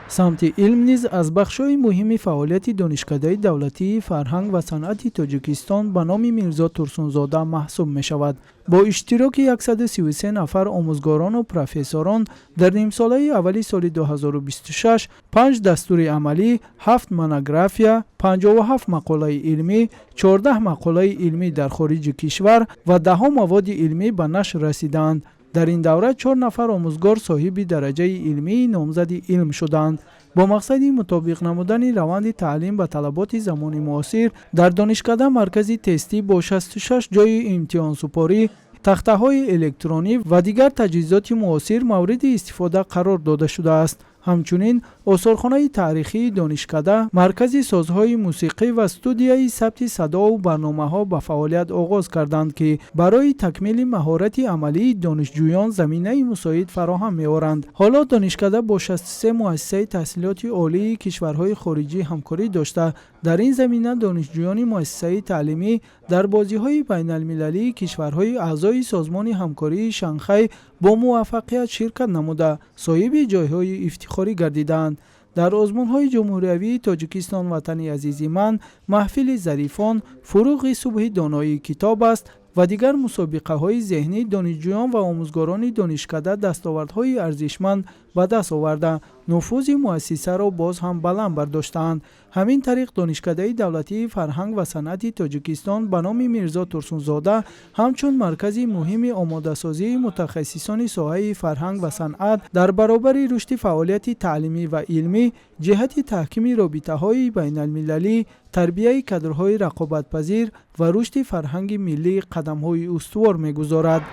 Самти илм низ аз бахшҳои муҳими фаъолияти Донишкадаи давлатии фарҳанг ва санъати Тоҷикистон ба номи Мирзо Турсунзода маҳсуб мешавад. Бо иштироки 133 нафар омӯзгорону профессорон дар нимсолаи аввали соли 2026 панҷ дастури амалӣ, ҳафт монография, 57 мақолаи илмӣ, 14 мақолаи илмӣ дар хориҷи кишвар ва даҳҳо маводи илмӣ ба нашр расидаанд. Дар ин давра чор нафар омӯзгор соҳиби дараҷаи илмии номзади илм шуданд. Бо мақсади мутобиқ намудани раванди таълим ба талаботи замони муосир дар донишкада маркази тестӣ бо 66 ҷойи имтиҳонсупорӣ, тахтаҳои электронӣ ва дигар таҷҳизоти муосир мавриди истифода қарор дода шудааст. Ҳамчунин осорхонаи таърихии донишкада, маркази созҳои мусиқӣ ва студияи сабти садову барномаҳо ба фаъолият оғоз карданд, ки барои такмили маҳорати амалии донишҷӯён заминаи мусоид фароҳам меоранд. Ҳоло донишкада бо 63 муассисаи таҳсилоти олии кишварҳои хориҷӣ ҳамкорӣ дошта, дар ин замина донишҷӯёни муассисаи таълимӣ дар бозиҳои байналмилалии кишварҳои аъзои Созмони ҳамкории Шанхай бо муваффақият ширкат намуда, соҳиби ҷойҳои ифтихорӣ гардидаанд. Дар озмунҳои ҷумҳуриявии «Тоҷикистон ватани азизи ман», «Маҳфили зарифон», «Фурӯғи субҳи доноӣ китоб аст» ва дигар мусобиқаҳои зеҳнӣ донишҷӯён ва омӯзгорони донишкада дастовардҳои арзишманд ба даст оварда, нуфузи муассисаро боз ҳам баланд бардоштаанд. Ҳамин тариқ, Донишкадаи давлатии фарҳанг ва санъати Тоҷикистон ба номи Мирзо Турсунзода ҳамчун маркази муҳими омодасозии мутахассисони соҳаи фарҳанг ва санъат дар баробари рушди фаъолияти таълимӣ ва илмӣ, ҷиҳати таҳкими робитаҳои байналмилалӣ, тарбияи кадрҳои рақобатпазир ва рушди фарҳанги миллӣ қадамҳои устувор мегузорад.